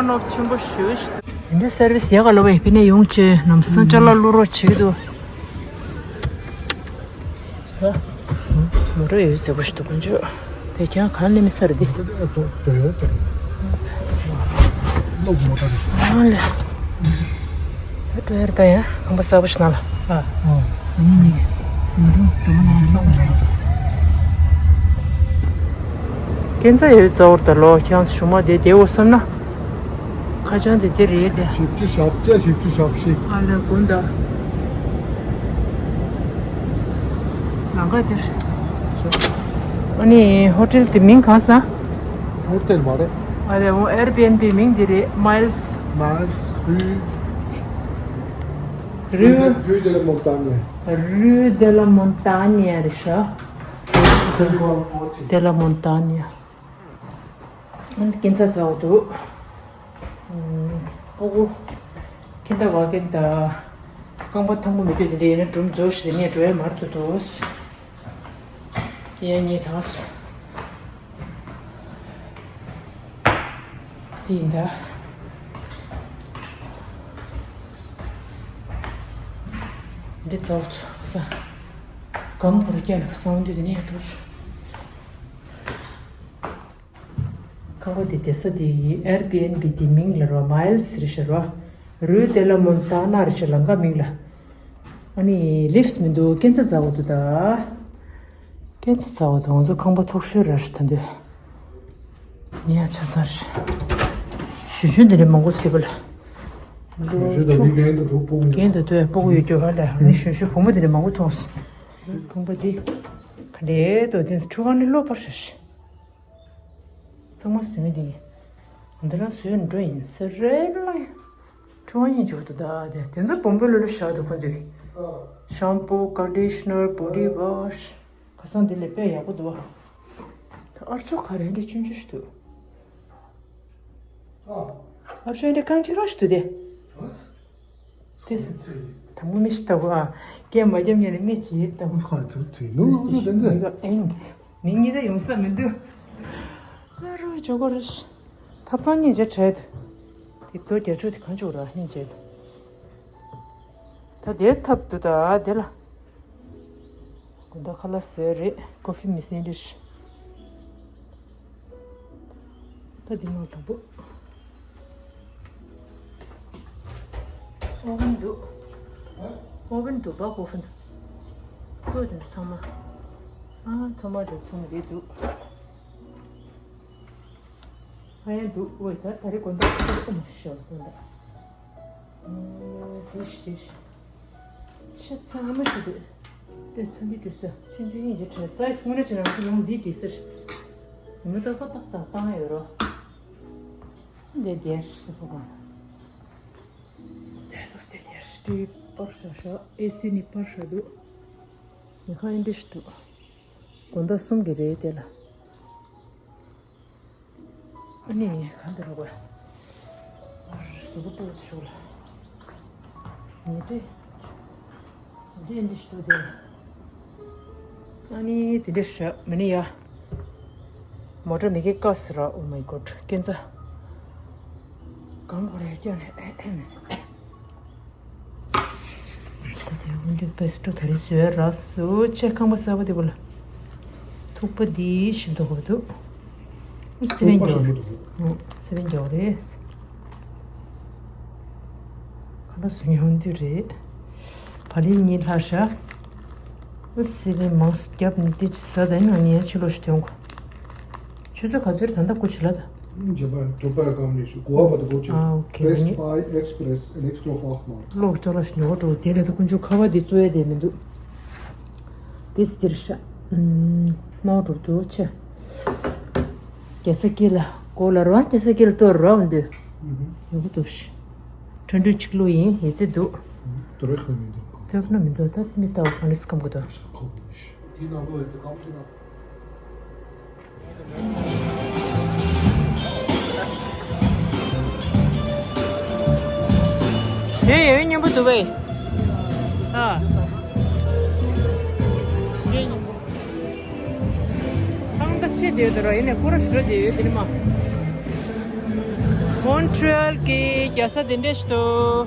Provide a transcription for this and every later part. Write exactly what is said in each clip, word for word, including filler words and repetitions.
ནོབ་ཆེན་པོ་ཞུ་ཞུ། འདི་སར་བིས་ཡག་ག་ལོ་བས་ཕི་ནས་ཡོང་ཆེ་ནམ་སང་ཅ་ལག་བླུག་རོགས་བྱེད་ཀྱི་འདུག་མོ་ཊ་ཡོད་ཟེར་བ་ཞིག་འདུག་ཁོང་ཚོས་བས་ཀྱང་གང་ལས་མི་སར་འདི། ཨ་ལས། ད་ཡ་ཁང་པ་གསར་པ་ཞིག་ནང་ལ། ཨ། ཨ། ཨ་ནི། སེམས་ཁྲོ་དུ་མ་ནང་སང་ཞིག་ནང་། ཁྱེད་ཚ་ཡོད་ཙ་བོར་ད་ལོ་ཁྱེད་ཞུ་མ་དེ་དེ་འོ་བསམ་ན། ཁ་བྱང་དེ་དེ་རེད་དེ། བཞི་བཅུ་ཞེ་བརྒྱད། བཞི་བཅུ་ཞེ་བཞི། ཨ་ལས་དགོན་ད། ལང་ཀ་དེར། ཨ་ནི་ཧོ་ཊེལ་དེ་མིང་གང་ས། ཧོ་ཊེལ་མ་རེད། ཨ་ལས་འོ་ཨེར་བི་ཨེན་བི་མིང་དེ་རེད། མའིལ་སི། མའིལ་སི་རུ། རུ། རུ་དེ་ལ་མོན་ཏཱ་ཉ། རུ་དེ་ལ་མོན་ཏཱ་ཉ་རེད་ཤག་དེ་ལ་མོན་ཏཱ་ཉ། ཨ་ནི་སྐྱིན་ཚ་ཚ་བོ་འདུག་ཨུམ། སྤུ་གུ་ཁྱིམ་བདག་བ་ཀན་ད་རྐང་པ་ཐང་པོ་མི་སྐྱོད་དེ་འདྲ་ཡིན་ན་སྒྲུང་རྫོགས་ཤིག་ངས་འགྲོ་ཡ་མར་དུ་འདུག་ཡ་ངས་ཐང་། དེ་ཡིན་ད། འདི་རྫོགས་ས། གམ་བོར་རྒྱ་ལ་སང་དུས་དེ་ནས་འགྲོ། ཁང་པ་དེ་བསྡད་ས་དེ་ཨེར་བི་ཨེན་བི་དེ་མིང་ལ་རོ་མའིལ་སི་རེད་ཤག་རོ། རུ་དེ་ལ་མོན་ཏཱ་ན་རེད་ཤག་ལམ་ཁ་མིང་ལ། ཨ་ནི་ལིཕ་མི་འདུག་སྐྱིན་ཚ་ཚ་བོ་འདུག་ད། སྐྱིན་ཚ་ཚ་བོ་དང་ཚོ་ཁང་པ་མཐོ་ཤོས་ར་ཤག་ད་འདོད། ཡ་ཆ་ཚང་རེད། ཞུ་ཞུ་འདི་ནས་མང་པོ་ཐེབས་པ་ལ། ཞུ་ཞུ་ད་འདི་རྒན་དུ་འདུག་སྤུ་གུ་ཡོད། རྒན་དུ་འདུག་སྤུ་གུ་ཡོད་རྒྱུ་ཧ་ལས་ཨ་ནི་ཞུ་ཞུ་བུ་མོ་འདི་ནས་མང་པོ་མཐོང་སོང་། ཁང་པ་འདི། ག་འདྲའི་དོ་དེ་ཁྲུ་གང་ནས་ལོ་པར་ཤ་ཤི། ཚང་མ་བཟོས་འདི། འདི་རང་བཟོས་འགྲོ་ཡིན་ཟེར་རེད་ལ། ཁྲུ་གང་ཡིན་འཇོག་ཏུ་ད་དེ་དེ་ཚོ་བོམ་བེ་ལོ་ལོ་བཞག་འདུག་ཁོ་ཚོས། ཤམ་པུ། ཀོན་ཌི་ཤི་ནར། བོ་ཌི་ཝོཤ། ཁ་སང་འདི་ལས་དཔེ་ཡག་པོ་འདུག་ད་ཨར་ཅོ་ག་རེ་འདི་ཆུང་ཆུང་ཞིག་འདུག་ཨ། ཨར་ཅོ་འདི་རྐང་གཅིག་རང་ཞིག་འདུག་སྟེ། ཨ། དེ་དང་པོ་མི་ཞིག་ལྟ་བུ་ཨ། སྐད་མ་རྒྱབ་ཉན་ནས་མི་གཅིག་ལྟ་བུ། ཁ་ཚིག་ཚིག་ནུ་ནུ་དེ་འདི། མི་ག་ཨེན། མི་གཉིས་ད་ཡོང་ས་མི་འདུག་ཨ་རོ་ཇོ་གོ་རེ། ཐབ་ཚང་གཉིས་རྗེས་བྲལ་དུ། དེ་དོ་རྒྱ་ཆོ་དེ་གང་ཆོག་ར་ཧིན་རྗེས་ལ། ད་དེ་ཐབ་ཏུ་ད་དེ་ལ། དགོང་དག་ཁ་ལག་བཟས་རེད། ཀོ་ཕི་མི་སེམས་རེ་ཞིག་ད་འདི་ནང་དང་པོ། ཨོ་ཝན་འདུག་ཨོ་ཝན་འདུག་པ་ཀོ་ཕི་འདུག་ལྟོས་དེ་ཚང་མ། ཨ་ཐོ་མ་དེ་ཚང་མ་རེད་འདུག་ཨ་ཡ་འདུག་ཝེ་ད་ད་རེས་དགོང་དག་ཁ་ལག་ཨོ་མ་ཤི་ཤོར་དགོང་དག་ཨ་དེ་ཤི་དེ་ཤི། ཤ་ཚ་མ་ཞིག་འདུག་དེ་ཚོ་འདི་འདྲ་ས་ཆུང་ཆུང་ཡིན་གྱི་དྲན་སའི་སྔོན་ལ་ཅི་རང་ཚོ་ཡོང་འདི་འདི་ཟེར། མི་ཏག་ཏག་ཏག་བཏང་ཡོད་རོ། འདི་འདིར་སུ་ཕོ་གང་། འདི་ཚོ་སྟེ་འདིར་སྟེ་པར་ཤ་ཤ་ཨེ་སི་ནི་པར་ཤ་འདུག་ཉི་ཁ་ཨིན་འདྲ་ཞིག་འདུག་དགོང་དག་གསུམ་གྱི་རེད་དེ་ལ། ཨ་ནི་གང་དུ་རོགས་པ། ཨར་གཟུགས་པོ་ལྟོས་ཤོག་ལ། ཉེ་དྲེ། ཉེ་དྲེ་འདི་ཞིག་ཏུ་དེ། ཨ་ནི་དེ་འདྲ་ཞིག་མི་ནི་ཡ། མོ་ཊ་མི་གི་ཀ་སི་ར། Oh my God. སྐྱེ་འཚར། གང་གོ་རེ་སྐྱོ་ནས། ད་དེ་འོན་ཏེ་པེ་སི་ཊོ་ད་རེས་བཟོས་ར་སུ་ཆེ་ཁང་པ་གསར་པ་དེ་བུ་ལ། ཐུག་པ་འདི་ཞིམ་མདོག་གོ་འདུག་སི་པན་ཐུག་པ་ཞིམ་མདོག་འདུག་སི་པན་རྒྱག་རེད། ཁ་ལག་བཟོ་ཡོང་དུས་རེད། བ་ལི་གཉིས་ལྷག་ཤག་སི་པན་མང་སི་རྒྱབ་ནི་དེ་ཅི་ཟ་ད་ཡང་ངས་ཕྱི་ལོགས་ཤིག་ཐོན་གོ་ཆུ་ཚོད་ག་ཚོད་རེད་ད་ལྟ་སྒོ་ཕྱེ་ལ་ད། ཇོ་པར་ཇོ་པར་ཀམ་ནི་ཤུ་གོ་བ་དུ་གོ་ཆུ། ཨ་ཨོ་ཁེ། Best Buy Express Elektrofachmarkt. ལོག་ཅོག་ལ་ཉོ་འགྲོ་དེ་ལས་དུ་ཀུན་སྤྱོད་ཁ་བ་དེ་བཙོ་ཡ་དེ་མི་འདུག་དེ་སི་དེར་ཤ། ཨུམ། མོ་འགྲོ་འདུག་ཆེ། རྒྱ་ས་ཀི་ལ་གོ་ལ་རོ་རྒྱ་ས་ཀི་ལ་གཏོར་རོ་འདུག་ཡོ་གི་འདུག་ཤ། ཁྲ་འདུག་ཅིག་ལོ་ཡིན་ཡི་ཙི་འདུག་དོ་རེ་ཁ་མི་འདུག་དོ་ཁ་མི་འདུག་ད་མི་ལྟ་བ་གང་ལས་སི་ཀམ་གི་འདུག་དེ་ནང་ལོ་ཡི་དུ་ཀམ་དུ་ན། གཞས་ཡོད་སྙན་པོ་འདུག་པས། ཨ། གཞས་སྙན་པོ། ཐང་ད་ཆེ་དེ་ཡོད་དོ་ར་ཡིན་ནས་ཁོ་ར་ཞུ་ར་དེ་ཡོད་དེ་ནི་མ། མོན་ཊི་རི་ཡལ་གྱི་རྒྱལ་ས་དེ་འདྲ་ཞིག་འདུག་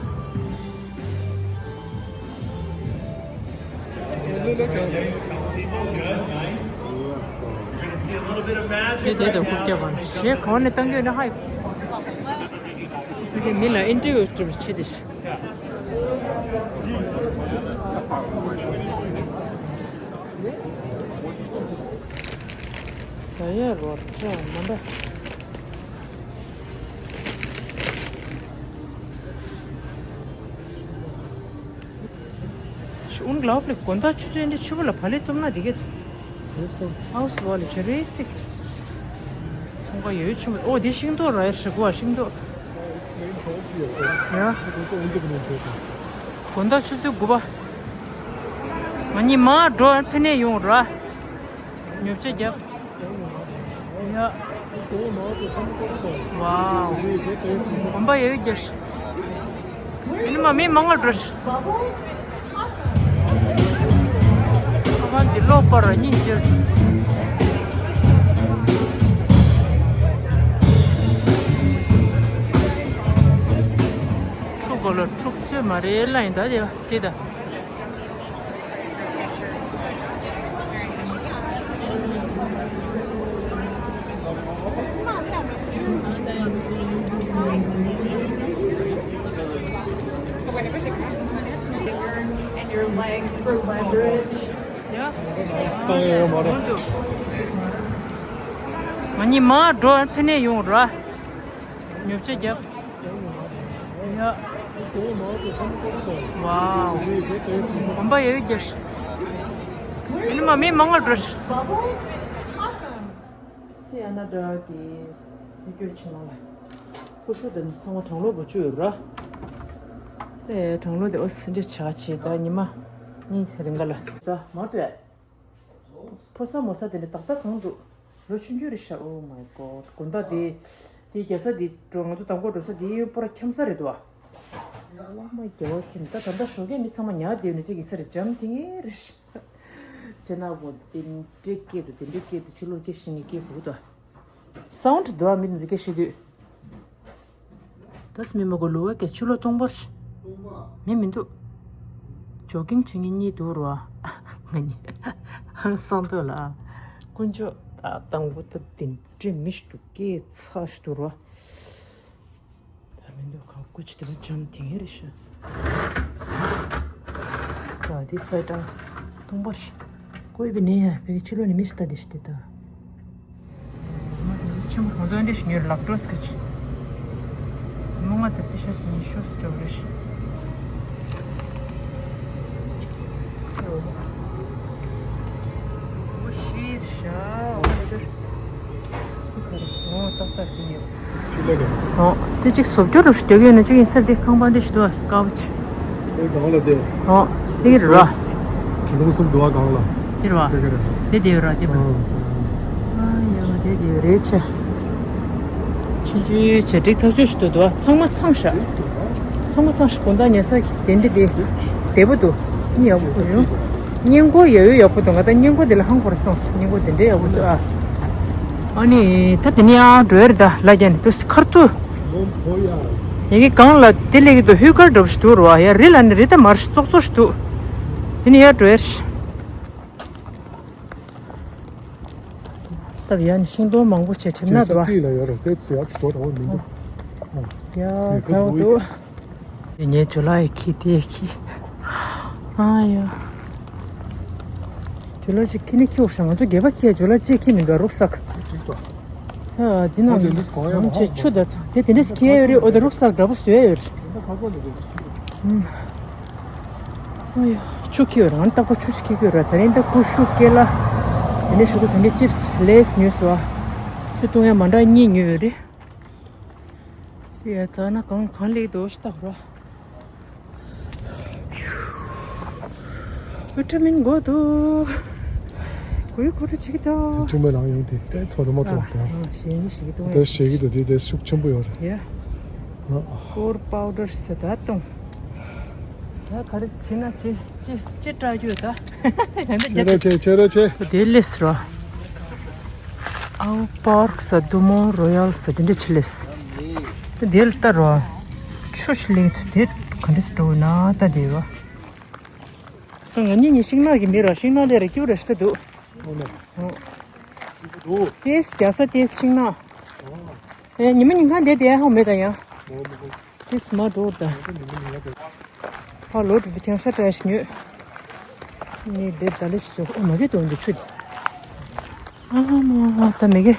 དེ་དེ་དང་རྐུབ་བཀྱག་པ་ཞེས་གང་ནས་བཏང་གི་ཡོད་ན་ཧ་ཡིག་དེ་མི་ལ་ཨིན་ཊར་བིའུ་སྒྲུབ་བྱེད་དེ། ཟ་ཡ་རོ་ཅག་མ་འདྲ། ཤུན་གླ་བབ་ལས་དགོན་བདག་ཆུ་ཚོད་འདི་ཆུ་བུ་ལ་བ་ལེ་གཏུབ་ན་འདི་གས། ཧའུ་སི་བ་ལེ་ཇེ་རེ་སིག་ཚོང་ཁང་ཡོད་ཆུ་མོ། ཨོ་དེ་ཤིང་ཏོག་ར་ཡ་ཧྲིག་བ་ཤིང་ཏོག་ཡ། དགོན་བདག་ཆུ་ཚོད་དགུ་པ། ང་གཉིས་མར་འགྲོ་ཕན་ནས་ཡོང་ར། ཉོ་ཆ་རྒྱབ། ཡ། ཝའོ། གོམ་པ་ཡོད་རྒྱ་ཤི། ཡིན་མ་མི་མང་ང་འགྲོ་ཤི། ཨ་མ་འདི་ལོག་པར་སྙིང་རྗེ། ཕྲུག་གོ་ལ་ཕྲུག་ཚོད་མ་རེད་ལ་ཡིན་ད་དེ་སྲིད་ད། ང་གཉིས་མར་འགྲོ་ཕན་ནས་ཡོང་ར། ཉོ་ཆ་རྒྱབ། ཡ། ཝའོ། གོམ་པ་ཡོད་རྒྱ་ཤི། ཡིན་མ་མི་མང་ང་འགྲོ་ཤི། སི་ཨ་ན་ཌ་གི་མི་སྐྱོད་ཆེན་མོ་ལ། ཀུ་ཤུ་དང་ཚང་མ་གྲང་གློག་བུ་བཅུ་ཡོད་ར། ཨེ་གྲང་གློག་དེ་ཨོ་སི་འདྲ་ཆ་ཆེ་ད་ཉི་མ་གཉིས་རིང་ག་ལ། ད་མར་ཏོ་ཡ། ཕོ་གསར་མོ་གསར་དེ་འདྲ་ཏག་ཏག་གང་འདུག་ལོ་ཆུང་ཆུང་རེད་ཤག Oh my god། དགོན་བདག་དེ། དེ་རྒྱལ་ས་དེ་འགྲོ་ང་ཚོ་དང་པོ་འགྲོ་ས་དེ་པོ་ར་འཁྱམ་ས་རེད་འདུག་ཨ། བླ་མ་རྒྱལ་བ་མཁྱེན། ད་ད་ལྟ་ཞོགས་ཀས་མི་ཚང་མ་ཉལ་བསྡད་ནས་ཅིག་ཡིན་ས་རེད། འཇམ་ཐིང་ངེ་རེད་ཤག་ཚེ་ན་བོ་དེ་འདྲའི་སྐད་དུ་དེ་འདྲའི་སྐད་དུ་ཕྱི་ལོགས་སྐད་ཤེས་ངེས་སྐད་གོ་གི་འདུག་ཨ། སའུན་ཌི་འདུག་ཨ། མི་འདི་ཚོ་སྐད་ཤེས་དུས། ད་སྨིན་མ་གོ་ལུ་བ་སྐད་ཕྱི་ལོགས་སྟོང་པར་ཤི། མི་མི་འདུག་ཇོ་གིང་བྱེད་མཁན་གཉིས་འདུག་རོ་ཨ། ང་གཉིས་ཧང་སང་འདུག་ལ། དཀོན་མཆོག་ད་དང་པོ་ཐུབ་དེ་འདྲའི་མི་ཞིག་འདུག་སྐད་ཚ་ཞིག་འདུག་རོ་ཨ། ད་མི་འདུག་ག་སྐུ་ཅི་དེ་བ་འཇམ་དེ་ངེ་རེ་ཤི། ད་དེ་ས་ད་སྟོང་པར་ཤི། ཀོས་བི་ནེ་ཡ་བེ་ཕྱི་ལོགས་ནས་མི་ཞིག་ལྟ་དེ་ཤི་དེ་ད། ཆེན་པོ་གང་ཚོད་འདི་ཞིག་ཉོས་ལག་འགྲོ་སི་ཁ་ཆེ། མོ་ང་ཚོ་པི་ཤ་ཉི་ཤུ་སི་འགྲོ་རེ་ཤི། ཨོ་ཤི་ཤ་ཨོ་ཤི། ཨོ་ཏག་ཏག་ཏི་ཉོས། ཨོ་དེ་གཅིག་བཟོ་བཅོས་རུ་ཞིག་རྒྱག་ཡོད་ན་གཅིག་ཡིན་སར་དེ་ཁང་པ་འདི་ཞིག་འདུག་ཨ། དཀར་པོ་ཆེ། ཨེ་གང་ལ་དེ། ཨོ། དེ་གི་ར། གྲུ་ལུང་གསུམ་འདུག་ཨ་གང་ལ། དེ་ར། དེ་གི་ར། དེ་དེ་ར་དེ་མ། ཨོ། ཨ་ཡོ་དེ་དེ་རེད་ཆེ། ཆུང་ཆུང་ཆེ་འགྲིག་ཐག་ཆོད་ཞིག་འདུག་འདུག་ཨ། ཚང་མ་ཚང་ཤག་ཚང་མ་ཚང་ཤག་དགོང་དག་ཉལ་ས་གི་དེ་འདྲ་དེ། བདེ་པོ་འདུག་མི་ཡག་པོ་ཡོང་། སྔས་མགོ་ཡ་ཡོ་ཡག་པོ་འདུག་ང་ད་སྔས་མགོ་དེ་ལ་ཧང་གོ་ར་སངས་སོ། སྔས་མགོ་དེ་འདྲ་ཡག་པོ་འདུག་ཨ། ཨ་ནི་ད་དེ་ནི་ཡང་འགྲོ་ཡ་རེད་ད་ལ་རྒྱ་ནི་དུ་སི་ཁར་དུ། ཡ་གི་གང་ལ་དེ་ལས་ཀྱི་དུ་ཧུས་ཀར་འགྲོ་བཞིན་འདུག་རོ་ཨ། ཡ་རི་ལ་ནི་རི་ད་མར་ཤི་ཙོག་ཙོག་ཤི་འདུག་དེ་ནི་ཡ་འགྲོ་ཡ་ཤི། ད་ཡ་ནི་ཤིང་སྡོང་མང་པོ་ཆེ་ཁྲིམས་ན་དུ་བ། ཁྱེད་ས་ལ་ཡོད་རེད་དེ་ཚི་ཡ་ཚི་འགྲོ་ར་བ་མི་འདུག་ཡ་ཚ་བོ་འདུག་ངའི་ཇོ་ལགས་ཡི་ཁྱི་དེ་ཡི་ཁྱི། ཨ་ཡ། ཇོ་ལགས་ཅིག་ཁྱི་ནི་ཁྱི་འོ་ཤ་ང་ཚོ་སྒལ་པ་ཁྱི་ཇོ་ལགས་ཅིག་ཁྱི་མི་འདུག་རུག་སག་ཨ་འདི་ན་ང་ཚོ་ཆུ་ད་ཚ་དེ་དེ་འདྲས་ཁྱི་ཡོད་རེད། ཨོ་ད་རུག་སག་འདྲ་པོ་བཟོས་ཡོད་རེད། ཨ་ཡ་ཆུ་ཁྱི་ཡོད་རེད། ང་རྟག་པར་ཆུ་ཞིག་ཁྱི་ཁྱི་ཡོད་རེད། ད་རིང་ད་ཀུ་ཤུ་ཀེ་ལ་དེ་འདྲས་ཞུ་གུ་དེ་འདྲས་ཅིབ་སི་ལེ་སི་ཉོས་སོ། ཆུ་བཏུང་ཡ་མ་འདྲ་གཉིས་ཉོས་ཡོད་རེད། དེ་ཡ་ཙ་ན་གང་གང་ལེགས་འདུག་ཤི་ཏག་ར། ཝི་ཊ་མིན་དགོས་འདུག་གུ་ཡུ་གུ་རུ་ཅིག་ཏོ། ཅུང་མའི་ལང་ཡོང་དེ་དེ་ཚོ་དུ་མ་གཏོང་ཨ་ཡ་ཞེ་ཡིན་ཞིག་གཏོང་དེ་ཡ་ཞེ་གི་དུ་དེ་དེ་ཤུགས་ཆེན་པོ་ཡོད་རེད། ཡ་ཨ་ཀོར་པའུ་ཌར་ཟེར་ད་གཏོང་། ད་ག་རེ་བྱེད་ན་ཅི་ཅི་ཅི་སྐྲག་རྒྱུ་ད། ད་ཅེ་ར་ཅེ་ཅེ་ར་ཅེ། དེ་ལེས་ར། ཨའུ་པར་ཟ་དུ་མོ་རོ་ཡལ་ཟ་དེ་འདྲ་ཆི་ལེས། དེ་ལ་ལྟ་རོགས། ཆུ་ཞིག་ལེགས་ཐུབ་དེ་ག་འདྲས་སུ་འགྲོ་ན་ལྟ་དེ་རོགས། ད་ང་གཉིས་གཉིས་ཤིང་ནགས་ཀྱི་མི་རོགས། ཤིང་ནགས་ལས་ར་སྐྱིད་པོ་ར་ཞིག་ད་འདུག་ཨོ་ལེ། ཨོ། འདུག་ཏེས་རྒྱ་ས་ཏེས་ཤིང་ནགས། ཨོ། ཨེ་ཉི་མ་ཉིན་གང་བསྡད་བསྡད་ཧ་མེད་ད་ཡང་། ཨོ་མི་འདུག་ཏེས་མ་འགྲོ་ད། ཨོ་མི་འདུག་ཡ་ད། ཧ་ལོ་དྲི་བ་ཁྱང་ཤ་བཀྲ་ཤིས་ཉོས། ནི་འདིར་ད་ལེ་ཞིག་ཟོ། ཨོ་མ་གི་དོན་དུ་ཆུ་དེ། ཨ་མ་མ་ད་མི་གི།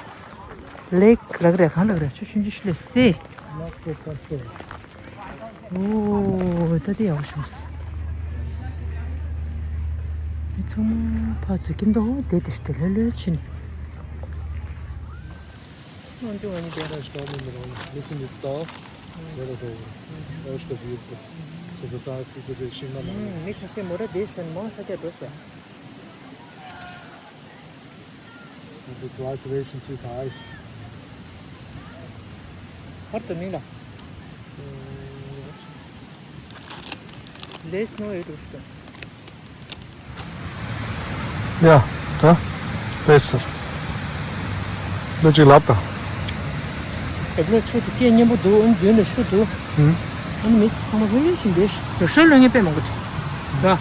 ལེགས་ལག་རེ་གང་ལག་རེ་ཆུ་ཆུན་ཆུ་ཤི་ལེ་སེ། ལག་པོ་ཁ་སེ། ཨོ་ད་དེ་ཡག་པོ་བྱུང་སོང་། མི་ཚང་མ་ཕར་ཚུར་ཀྱིན་འདུག་དེ་དེ་ཞིག་ཏུ་ལྷོད་ལྷོད་ཕྱིན། Listen, it's dark. Never go. That's the view. So besides, it's a bit shimmer. མི་ཁ་ཤས་མོ་ར་དེ་སོན་མང་ས་ཀྱ་འགྲོ་ས། It's a reservation Swiss heist. Hard to mean. There's no way to stop. ཡ། ད། བེ་སར། ལོ་གཅིག་ལབ་དང་། ཨེ་བློ་ཆུ་དེ་སྐད་སྙན་པོ་འདུག་ཨ་ནི་མདུན་ལ་ཤུ་འདུག་ཨ་ནི་མི་ཚང་མ་ལྷོད་ལྷོད་བཞིན་བསྡད་ཤག་ཡོ་ཤོ་ལོ་ངས་དཔེ་མང་པོ་འདུག་ད།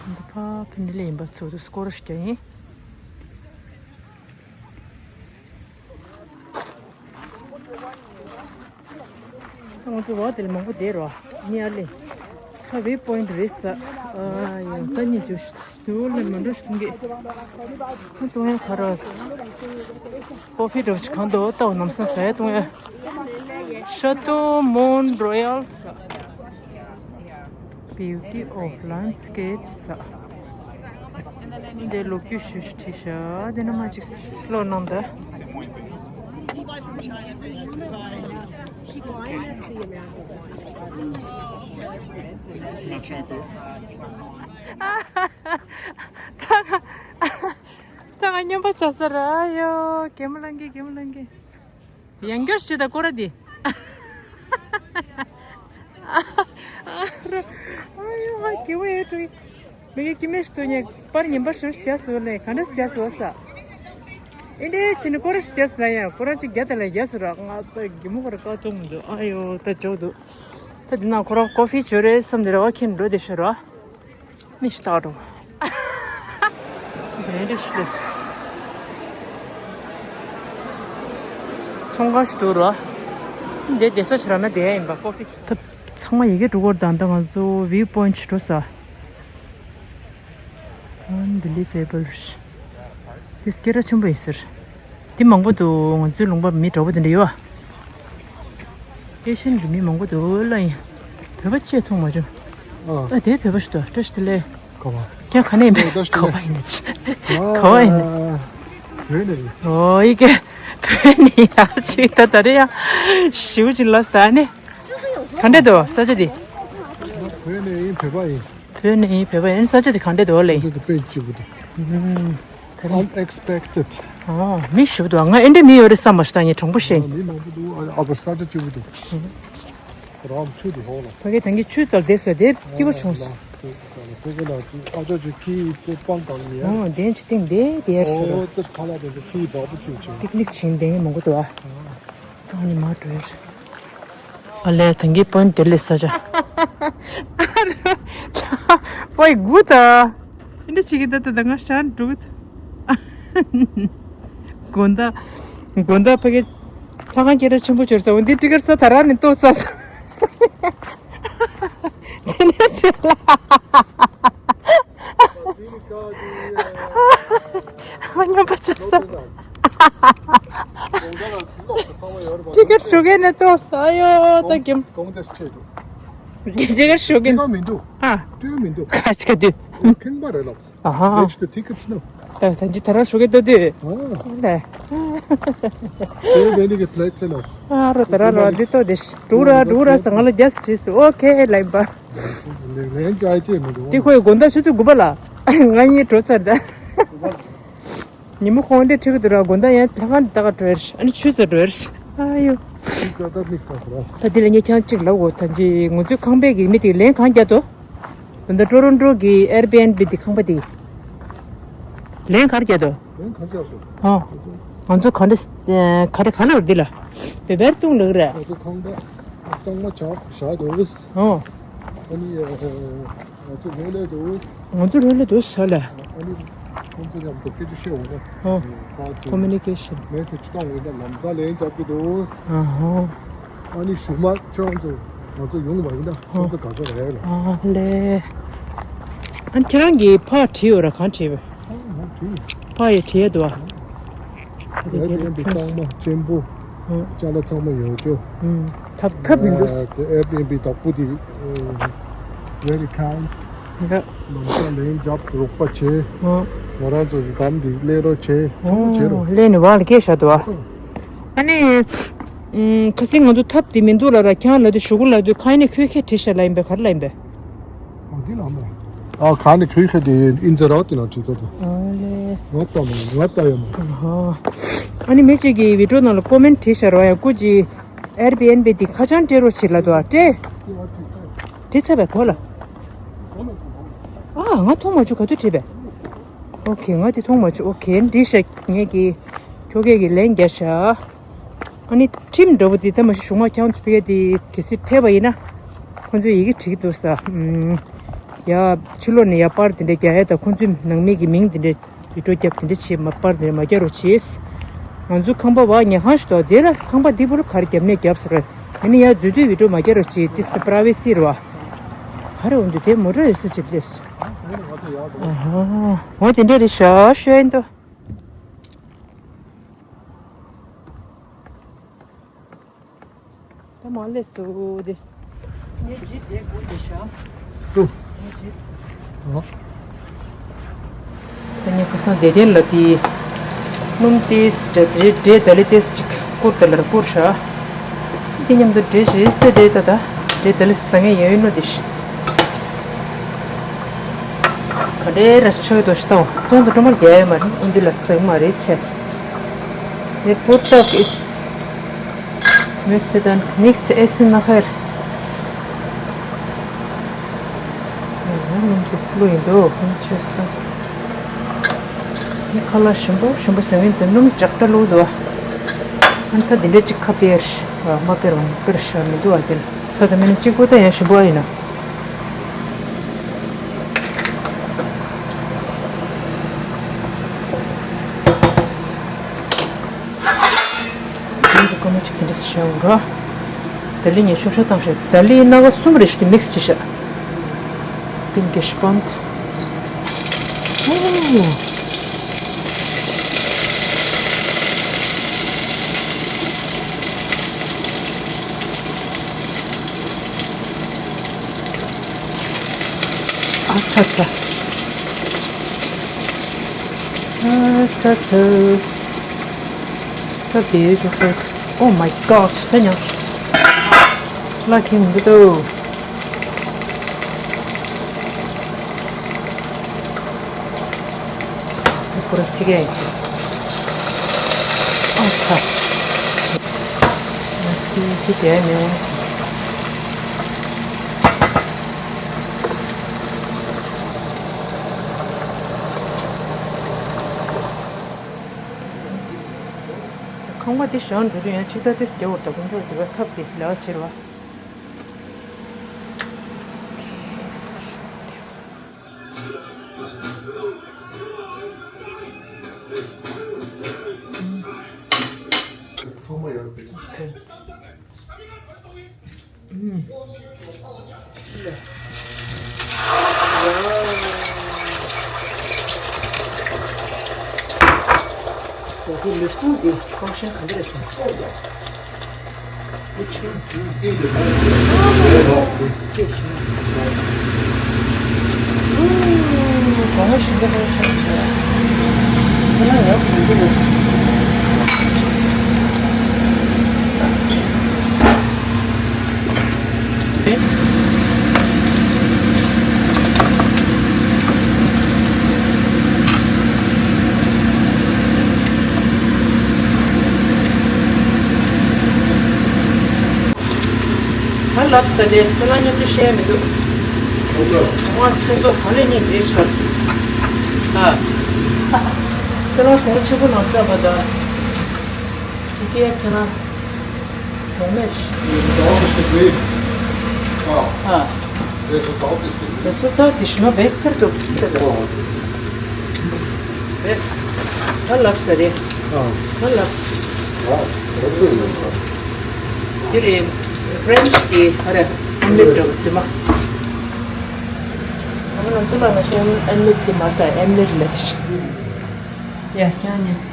འདི་ཕ་ཕ་ནི་ལས་ཡིན་པ་ཚོ་དུ་སྐོར་ར་ཞིག་ཡིན། ང་ཚོ་བ་དེ་ལ་མང་པོ་བསྡད་རོགས་ཉེ་ཨ་ལེ། ཁ་བའི་པོ་ཡིན་ཊི་རེད་ས། ཨ་ཡང་ད་ཉེ་འཇུ་ཤི་དུ་ལ་མ་འགྲོ་ཤི་གཏོང་གི་ཁ་གཏོང་ཡ་ཁ་ར། ཀོ་ཕི་འདྲ་བོ་ཞིག་གང་འདུག་ལྟ་བ་ནམ་སང་ཟ་ཡ་གཏོང་ཡ། ཤ་ཏོ་མོན་རོ་ཡལ་ས། Beauty of landscapes. འདི་ལོ་རྒྱུས་ཞུ་ཞུ་བྲིས་ཤག་འདི་ན་མ་ཅིག་ལོ་ནང་ད། ད་ང་སྨྱོན་པ་བྱ་ས་ར་ཡོ། གད་མོ་ལངས་གི་གད་མོ་ལངས་གི་ཡང་སྐྱར་ཞིག་ད་སྐོར་ར་འདི། ཨ་ཡོ་ཧ་སྐྱིད་པོ་ཡོད་དུས། མི་གི་སྐྱིད་མེད་ཞིག་ཏུ་ཉེ་པར་ཉིན་པར་ཞུ་རྒྱ་སུ་ལས་ག་འདྲ་རྒྱ་སུ་ས། ཨིན་དྲེ་ཕྱིན་ནི་སྐོར་ར་ཞིག་རྒྱ་སུ་ལ་ཡང་ཁོ་རང་ཅིག་རྒྱ་ད་ལ་རྒྱ་སུ་ར་ང་ད་གི་མོ་ཁོ་ར་ཀ་ཐུང་མི་འདུག་ཨ་ཡོ་ད་ཇོག་འདུག་ད་འདི་ན་ཁོ་རང་ཀོ་ཕི་བྱོས་རེད་བསམ་འདི་ར་བ་ཁྱེར་འགྲོ་དེ་ཤོད་ར། མི་ཞིག་བཏགས་འགྲོ། བེ་རི་ཤི་ལེས། ཚོང་ཁང་ཞིག་འདུག་རོ། འདི་བསྡད་ས་ཞིག་རག་ན་བསྡད་ཡ་ཡིན་པ་ཀོ་ཕི་ཞིག་ཐབ། ཚང་མ་ཡི་གེ་འབྲུ་སྐོར་དང་ད་ང་ཚོ་view point ཞིག་འགྲོ་ས། Unbelievable. དེ་སྐད་གྲགས་ཆེན་པོ་ཡིན་ཟེར། དེ་མང་པོ་འདུག་ང་ཚོའི་ལུང་པ་མི་འདྲ་པོ་དེ་འདྲ་ཡོད་ཨ། ཨེ་ཤན་གྱི་མི་མང་པོ་འདུག་ལ་ཡིན། བོད་པ་ཅིག་མཐོང་མ་བྱུང་། ཨ། ཨ་དེ་བོད་པ་ཞིག་འདུག་བཀྲ་ཤིས་བདེ་ལེགས། ག་བ། ཀྱང་ག་ནས་ཡིན་པས། ཨ་བཀྲ་ཤིས་བདེ་ལེགས། ག་བ་ཡིན་ནས་ཅི། ག་བ་ཡིན་ནས། ཨ། བོད་ནས་ཡིན། ཨོ་ཡི་གེ། བོད་ནས་ཡག་ཅིག་ད་ད་རེ་ཡ། ཞིའུ་ཅིག་ལ་ས་ནི། ག་འདྲ་འདུག་ས་ཆ་འདི། བོད་ནས་ཡིན་བོད་པ་ཡིན། བོད་ནས་ཡིན་བོད་པ་ཡིན་ས་ཆ་དེ་གང་འདྲ་འདུག་ལེ། ས་ཆ་དེ་དཔེ་སྐྱིད་པོ་འདུག་ཨུམ། བོད་ནས། Unexpected. ཨོ་མི་ཞིག་འདུག་ང་ཨེ་འདྲ་མི་ཡོད་རེད་བསམ་མ་ཤེས་ད་ངས་དྲང་པོ་བཤད། ཨ་མི་མང་པོ་འདུག་ཨ་ཨ་བ་ས་ཆ་སྐྱིད་པོ་འདུག་རང་ཆུ་དེ་ཧོ་ལ། ཕ་གི་ད་གིན་ཆུ་རྩར་བསྡད་སོ་དེ་སྐྱིད་པོ་བྱུང་སོང་། ཕ་གི་ལ་ཨ་ཅག་ཅིག་ཁྱི་དེ་སྤང་གང་ནི་ཡ། ཨོ་དེ་ཅི་སྟེང་དེ་དེ་ཡར་ཤོར། ཨོ་དེ་ཁ་ལ་དེ་ཁྱི་བག་པོ་ཁྱི་བྱུང་། པིག་ནིག་བྱིན་དེ་ངས་མང་པོ་འདུག་ཨ། ཨོ། ད་ནི་མ་གྲོལ། ཨ་ལས་ད་གིན་པོན་དེ་ལས་ས་ཆ། ཨ་རོ། ཆ། པོའི་དགུ་ད། ཨེ་འདྲ་བྱེད་ཀྱི་ད་ད་ད་ང་ཤར་འགྲོ་གི་ད། དགོན་བདག་དགོན་བདག་ཕ་གི་ལྷ་ཁང་སྐད་གྲགས་ཆེན་པོ་བྱོས་ས་འོ་འདི་ཊི་ཀེ་ཊི་ས་ད་རང་ནས་གཏོར་ས་ས། དེ་འདྲ་བྱོས་ལ། སྨྱོན་པ་ཆགས་ས། ཊི་ཀེ་ཊི་ཞུ་གི་ནས་གཏོར་ས་ཡོ་ད་གིམ། གོང་དེ་ཆེ་འདུག་ཊི་ཀེ་ཊི་ཞུ་གི་ཊི་ཀེ་ཊི་མི་འདུག་ཨ། ཊི་ཀེ་ཊི་མི་འདུག་ཁ་ཅིག་ག་དུས། ཁེངས་པ་རེད་ལབ། ཨ་ཧ། Reach the tickets now. ད་ད་ཅི་ད་རང་ཞུ་གི་ད་དུས། ཨ། ད། སེ་བེ་ནི་གི་པི་ལེ་ཊི་ནོ། ཨ་རོ་ད་ར་རོ་འདི་ཏོ་དེ་འགྲུག་ར་འགྲུག་ར་ས་ང་ལ་རྒྱ་སི་བྲིས་སུ་ཨོ་ཁེ་ལབ་པ། ལན་ཅི་ཨ་ཅེ་མི་འདུག་དེ་ཁོའི་དགོང་དག་ཆུ་ཚོད་དགུ་པ་ལ། ང་གཉིས་འགྲོ་ཚར་ད། ཉི་མ་ཁོང་འདྲེ་ཁྲིད་གི་འདུག་ར་དགོང་དག་ཡང་ལྷ་ཁང་འདི་ལྟ་ག་འགྲོ་ཡར་ཨ་ནི་ཆུ་ཚོད་འགྲོ་ཡར་ཨ་ཡོ། ད་ད་ནི་ད་ར། ད་འདི་ལ་ངས་ཁྱང་གཅིག་ལབ་གོ་ད་ཅི་ང་ཚོའི་ཁང་པའི་གི་མི་དེ་ལན་གང་རྒྱག་དོ། ད་ལྟ་ཀྲོ་རོན་ཀྲོ་གི་ཨེར་བི་ཨེན་བི་དེ་ཁང་པ་དེ། ལན་གར་རྒྱག་དོ། ལན་གར་རྒྱག་དོ། ཨོ། ང་ཚོ་ག་འདྲ་ག་རེ་ག་ལ་འདི་ལ་བེ་བེར་བཏུང་ལགས་ར། ང་ཚོ་ཁང་པ་གཙང་མ་བྱ་བཞག་འདུག་ཨོ། ཨ་ནི་ང་ཚོ་ལས་ལས་འདུག་ང་ཚོ་ལས་ལས་འདུག་ས་ལ། ཨ་ནི་ཁོང་ཚོ་མཉམ་དུ་སྐད་ཆ་བཤད་འོང་ན། ཨོ། ཁོ་མུ་ནི་ཀེ་ཤན། མེ་སེ་ཇི་བཏང་འོང་ན་ལམ་སང་ལན་རྒྱག་གི་འདུག་ཨ་ཧོ། ཨ་ནི་གཞུག་མ་ཁྱོད་ཚོ་ང་ཚོ་ཡོང་བ་ཡིན་ན་ཁྱོད་ཚོ་ག་ས་རེད་ལ། ཨ་ལེ། ཨ་ཁྱེད་རང་གིས་ཕར་བྲིས་ཡོད་ར། གང་བྲིས་པས། ཨ་ང་བྲིས། ཕར་ཡོད་བྲིས་ཡོད་འདུག་ཨ། ཨེར་བི་ཨེན་བི་གཙང་མ་གཅེན་པོ། ཨ། ཅ་ལག་ཚང་མ་ཡོད་ཅོ། ཨུམ། ཐབས་ཐབས་མི་འདུག་དེ་ཨེར་བི་ཨེན་བི་བདག་པོ་དེ་very kind། ཡ། ལམ་སང་ལན་རྒྱབ་རོགས་པ་བྱེད། ཨ། ང་རང་ཚོ་གི་སྒམ་འདི་སླེབས་རོགས་བྱེད། ཚང་མ་བྱེད་རོགས། ཨོ། སླེབས་ནས་བར་ལ་སྐད་བཞག་འདུག་ཨ། ཨ་ནི། ཨུམ། ཁ་སང་ང་ཚོ་ཐབས་དེ་མི་འདུག་ལ་ར། ཁྱང་ལ་དུ་ཞུ་གུ་ལ་དུ་ཁ་ནས་ཁོས་ཁས་བྲིས་ཤ་ལ་ཡིན་པས་ག་རེ་ལ་ཡིན་པས། ཨ་འདི་ལ་མོ། ཨ་ཁ་ནས་ཁོས་ཁས་དེ་ཨིན་ཛ་ར་དེ་ལ་བྲིས་ཚོ་དེ། ཨ་ལེ། ང་ལྟ་མ་ང་ལྟ་ཡ་མ། ཨ་ཧ། ཨ་ནི་མི་གཅིག་གིས་བི་ཌིའོ་ནང་ལ་ཀོ་མེན་བྲིས་ཤ་ར་ཡ། སྐུ་ཅི་ཨེར་བི་ཨེན་བི་དེ་ཁ་བྱང་སྤྲད་རོགས་བྱེད་ལ་དུ་ཨ་སྤྲད། བྲིས་ཚར་བས་གོ་ལ། ཨ་ང་མཐོང་མ་བྱུང་ག་དུས་བྲིས་པས། ཨོ་ཁེ། ང་དེ་མཐོང་མ་བྱུང་། ཨོ་ཁེ། འདི་ཤག་ངེད་ཀྱི་ཁྱོ་གས་ཀྱི་ལན་རྒྱག་ཤག་ཨ་ནི་ཁྲིམས་འདྲ་པོ་དེ་ད་མ་གཞུག་མ་ཁྱང་ཚུ་ཕི་ཡ་དེ་གལ་སྲིད་ཕེབས་པ་ཡིན་ན་ཁོང་ཚོས་ཡི་གེ་བྲིས་འདུག་ས། ཨུམ། ཡ་ཕྱི་ལོགས་ནས་ཡ་པར་དེ་འདྲ་རྒྱག་ཡ་དང་ཁོང་ཚོའི་ནང་མི་གི་མིང་དེ་འདྲ་བི་ཌིའོ་རྒྱབ་དེ་འདྲ་བྱེད་མ། པར་དེ་འདྲ་མ་རྒྱག་རོགས་བྱེད། ང་ཚོ་ཁང་པ་བ་ཉལ་ཁང་ཞིག་འདུག་དེ་ལ་ཁང་པ་འདི་བུ་ལ་ག་རེ་རྒྱབ་ནས་རྒྱབ་ཟེར་བ། ཨ་ནི་ཡ་འཛུལ་དུས་བི་ཌིའོ་མ་རྒྱག་རོགས་བྱེད། དེ་སི་པ་ར་ཝེ་སི་རེད་བ། ག་རེ་འོང་དུས་དེ་མོ་ཊ་ཡོད་ས་ཅིག་སླེབས་སོང་། ཨ་ཧ། འོ་དེ་འདྲ་རེད་ཤག་ཤོད་ཡིན་དོ། ད་མ་སླེབས་སོ་དེ། ངས་ཇི་བསྡད་དགོས་དེ་ཤག་སུ། ངས་ཇི། ཨོ། ད་ངས་ཁ་སང་བསྡད་དོན་ལ་དེ་སྣུམ་ཏོག་ཙམ་འདྲ་དེ་འདྲའི་ད་ལི་ཏོག་ཙམ་ཅིག་བསྐོར་དེ་ལ་བསྐོར་ཤག་དེ་མཉམ་དུ་འདྲེ་རེ་ཙེ་འདྲེ་ད་ད་འདྲེ་ད་ལི་ཟ་ངེས་ཡོད་ནོ་དེ་ཤི། ག་འདྲེ་ར་ཆོས་དོ་ཤི་ཏོ་ཙོང་དུ་ཀྲོ་མར་རྒྱ་ཡོད་མ་རེད། ཨུ་འདི་ལ་ཟེག་མ་རེད་ཆེ། ངས་བོར་ཏག་ཨིས་མིག་ཏི་དན་ནིག་ཏི་ཨེ་སི་ན་ཁེར། ཡང་སྣུམ་དེ་སི་ལོ་ཡིན་འདུག་ཁོང་ཆོས་སུ། ངས་ཁ་ལག་ཞིམ་པོ་ཞིམ་པོ་ཟོས་ཡིན་དུས་སྣུམ་ལྕགས་དྲ་བླུགས་འདུག་ཨ་ད་འདི་འདྲ་གཅིག་ཁ་པེར་མ་པེར་བ་པེར་ཤ་མི་འདུག་ཨ་དེ་ཚ་ད་མེད་ན་གཅིག་པོ་ད་ཡང་ཞིམ་པོ་ཨ་ཡིན་ན། ཡིན་དུ་ཀོ་མ་ཅིག་དེ་འདྲ་ཞིག་བྱས་འོང་ར། ད་ལི་ངས་ཤོག་ཤ་བཏང་ཤག་ད་ལི་སྣ་བ་གསུམ་རེ་ཞིག་དེ་མིག་སི་བྱས་ཤག Bin gespannt. Oh. ཨ་ཚ་ཚ། ཨ་ཚ་ཚ། ད་དེའི་ཐོག་ཏུ། Oh my god. ད་ཉོ། ལ་ཁེ་མི་འདུག་ཏོ། ཁོ་ར་ཚིག་གེ་ཡིན་སི། ཨ་ཁ། ང་ཚིག་ཅི་བྱས་མེད། ཁང་པ་འདི་བཞག་འགྲོ་དུས་ཡང་ཆིག་ཐག་ཏིས་རྒྱ་བོར་དང་དཀོན་མཆོག་འདི་བ་ཐབས་ཀྱིས་ལེགས་ཕྱིར་བ། ཚང་མ་ཡོད་པའི། ཨུམ། ཡ་དེ་ལུས་ཕུང་དེ་ཕང་ཤན་ག་འདྲ་རེད་ཟེར། ང་ལབ་ས་དེ་སི་ལ་ཉོ་ཅི་བཤད་མི་འདུག་ང་ཁྱོད་ཚོ་ག་ལེ་གཉིས་འདྲེས་ཆགས་སོང་། ཨ། སི་ལ་གོང་ཆེན་པོ་ནང་བཀྲ་བ་དང་། Hier, Zimmer. Komisch. Ist ein Dorfdistrikt. Ah. Ah. Das ist ein Dorfdistrikt. Das wird deutlich, nur besser, du. Oh. Hallo, sorry. Ah. Hallo. Ja, das ist ein Dorf. Hier, French tea, ཨ་རེ། ཨོམ་ལེཊ་འདྲ་བོ་དེ་མ། ཨ་མ་ནང་དུ་མ་ང་ཤོང་ཨོམ་ལེཊ་དེ་མ་ད་ཨོམ་ལེཊ་ལས། ཡ་ཀྱང་ནི།